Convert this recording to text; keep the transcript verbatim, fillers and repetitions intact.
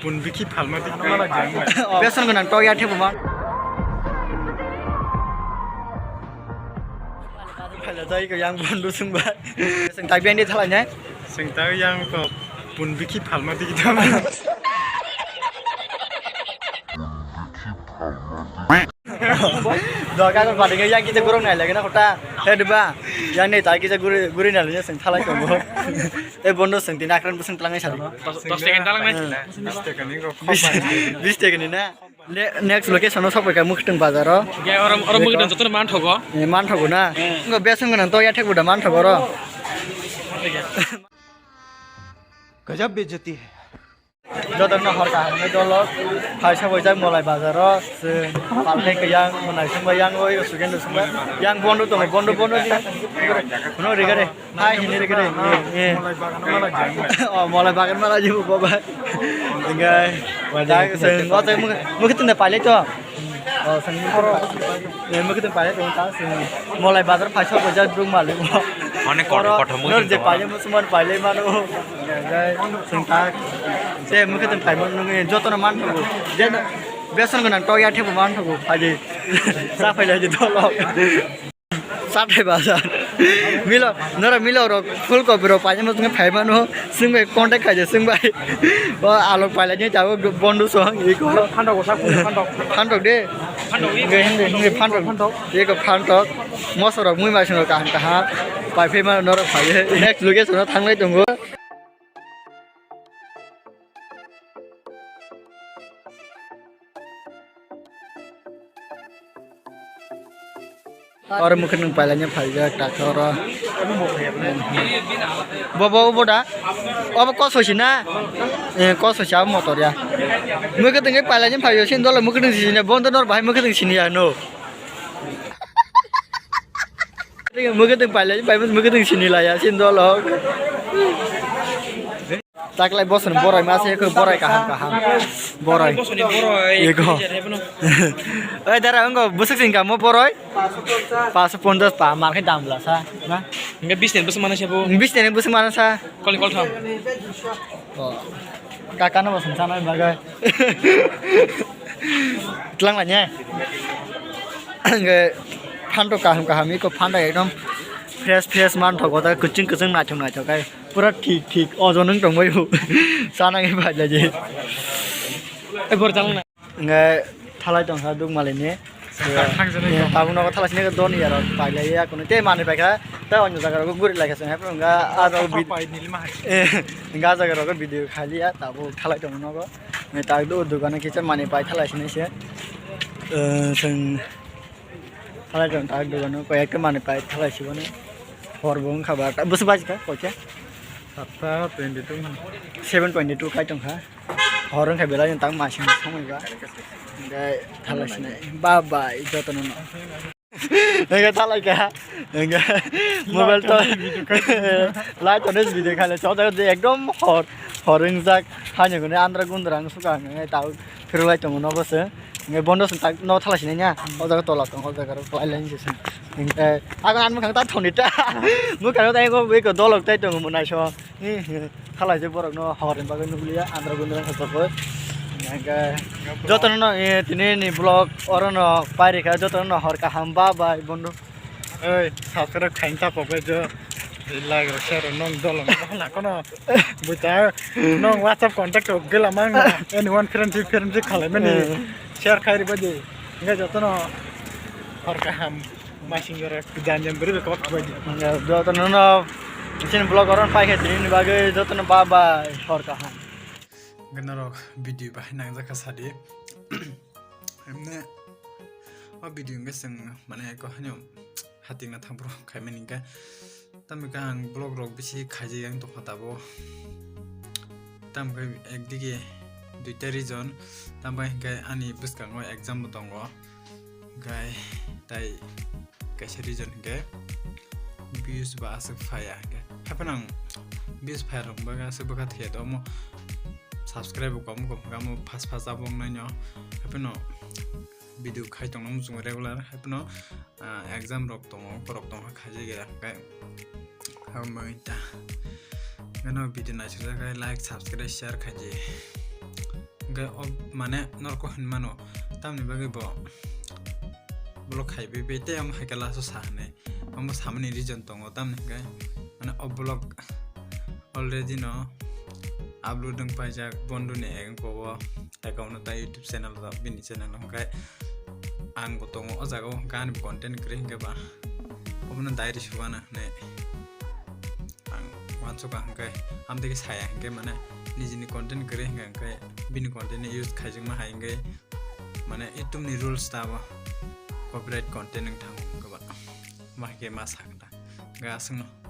Pun bikhi phalma di. Beson gwnang tok ya thebo ma. Phaila jai ko yang bondu sungba. Sung tak biang di thalai nai. Sung tak yang ko pun bikhi phalma di kita. Doga ko kadi yang kita gurung nai lagi na kota. He deba. Yang ni tak kita guri guri nai lagi sung thalai ko. Eh, bondu sung tin akran sung tlang nai sari. Dos, dos second tlang nai. Bis taka ni ko. Bis taka ni na. Ne-, next location o sokphaikha Mwkhwtwng bazar o. Ge oro, oro Mwkhwtwng joto man thogo. Eh, man thogo na. Eh. Ngo besong gwnang to ya thek buda man thogo ro. Gajab bejati hai. Joto no hor kaham ni dolo. Phaisa boijak Molai bazar o. Se palthai kiyang monai sumba yang oi sugen sumba. Yang bondu tongo, bondu bondu ni. No rigare. Hai, hini rikiri. Eh, eh. Oh, Molai bagan mala jibu baba. Engai. Tak seng, oh, tak Mwkhwtwng de pailai to. Oh, seng. Eh, Mwkhwtwng pailai to, tak seng. Molai bazar phaisa boja drum mali. Onek kotor kotor Mwkhwtwng je pailai, musuman pailai mano. Engai, seng tak. Se Mwkhwtwng paimano nungi joto no man thago. Je beson gwnang to ya thebo man thago. Phaidi. Sa phailai je dolo. Chathai bazar. Milo, nora milo rok, full copy rok paimano sungwi phaimano, sungwi contact khaidi sungbai. O alok pailai ni tabo bondu song, iko. Phantok ko sak, phantok. Phantok de. Phantok, iko hindi, hindi phantok. Phantok. Iko phantok. Moso rok mui mai sung kaham kaham. Pai phaimano norok phai. Next location o thanglai tongo. Oro Mwkhwtwng pailani phaijak, tak oro. Bo, bo, bo da? Obo kos hoisi na? Eh, kos hoisi abo motor ya. Mwkhwtwng khe pailani phaiyo, sini dolo Mwkhwtwng sini, bondo nor bahai Mwkhwtwng sini ya, no. Mwkhwtwng pailani phai, Mwkhwtwng sini laya, sini dolo. Taklai bosoni borai ma se ko borai kaham kaham. Borai. Bosoni borai. Ego. Oi dara, wngko bwswk singka mo borai? Paso ponchas pa, mar khe dam bwla sa, na? Hingke bis ni bwswk mana se bo? Bis ni bwswk mana sa? Kol ni kol tham. Oh. Kaka no bosong sana bagai. Tlang la nya. Hingke phantok kaham kaham iko phantok ekdom fresh fresh man thogo ta kuching kuching naithok naithok kai. Pura thik thik ojon wng tongbai bo. Chanai bai jaji. Ebor jalang na. Nge thalai tongkha duk malini. Tabuk nogo thalai sini doni yaro pailai ya kunu te mani paikha. Ta onyo jaga rogo guri laikha song hepro nga a rogo vid-, nga jaga rogo video khali ya tabuk thalai tong nogo. Nge tak do dugano kisa mani pai thalai sini se. Eh, song Thalai tong tak dogano koi ekta manwi pai thalai siboni. Hor bo wngkha ba ta bwswk bajikha koikhe? Satta twenty two hwn. Seven twenty two kai tongkha. Hor wngkha belai tang masing somoi ba. Hingke thalai sinai. Bye bye jotono no. Hingke thalai kha. Hingke mobile to. Light on video khaile chok ekdom hor. Hor wngjak. Haino hwnwi andra gundra wng suka hwnwi tao phirolai tongo nogo se. Hingke bondo se tak no thala sinai nya. O jaga tola tong, o jaga rok lai lai se. Hingke ago an mukhang ta thoni ta. Mukhang ta ego eko dolok tai tongo monai so. Thala je borok no hor ni bagwi nukliya andra gundra wng kha. Hingke jotono no, eh, tini ni vlog oro no pairikha jotono no hor kaham bye bye bondo. Oi, subscribe khaina ta pokhe jo. Like rok share rok nong dolong. Kono. Buta, nong WhatsApp contact rok gela mang. Anyone friendship, friendship khalai mani. Eh. Share khai riba di. Enggak joto no. Hor kaham. Masing jora janjam beri kok bai di. Enggak joto no no. Isin vlog oron pai khe tini bagwi joto no bye bye hor kaham. Gana rok video bahai nang jaka sadi. Emne o video hingke chwng mane ko hanyo hating na thang pro khai mani hingke. Tamo khe ang vlog rok bisi khaijak yang tongkha tabo. Tamo khe ekdige duita reason, tamo hingke ani bwskango exam bo tongo. Hingke tai kaisa reason hingke views ba aswk phaiya hingke. Haphano ang views phaiya rok bagwi aswk bwkha thaiya tongmo subscribe bo kom kom hingke amo fast fast abo wngnaino. Haphano video khai tongna muchungo regular, haphano, ah, exam rok tongo, borok tongkha khaijak ya, hingke hambai ta. Gana video naisajak khe like, subscribe, share khaidi. Hwnkhe o mane norok hinmano tamni bagwi bo vlog khaibai bai tei omo hai khe last o sa hwnwi. Omo samani reason tongo tamni hwnkhe mane o vlog already no upload wng paijak Bondhu ni account o, account no tai YouTube channel o, bini channel o hwnkhe ang bo tongo o jaga o hwnkhe ani content kwrwi hwnkhe ba obono diary subana hwnwi ang uansukha hwnkhe amtwi khe saya hwnkhe mane nijini content kwrwi hwnkhe hwnkhe bini content ni use khaijakma hai hwnkhe mane YouTube ni rules ta bo copyright content wng thango hwnkhe ba ma hwnkhe ma sakha ta hwnkhe aswkno.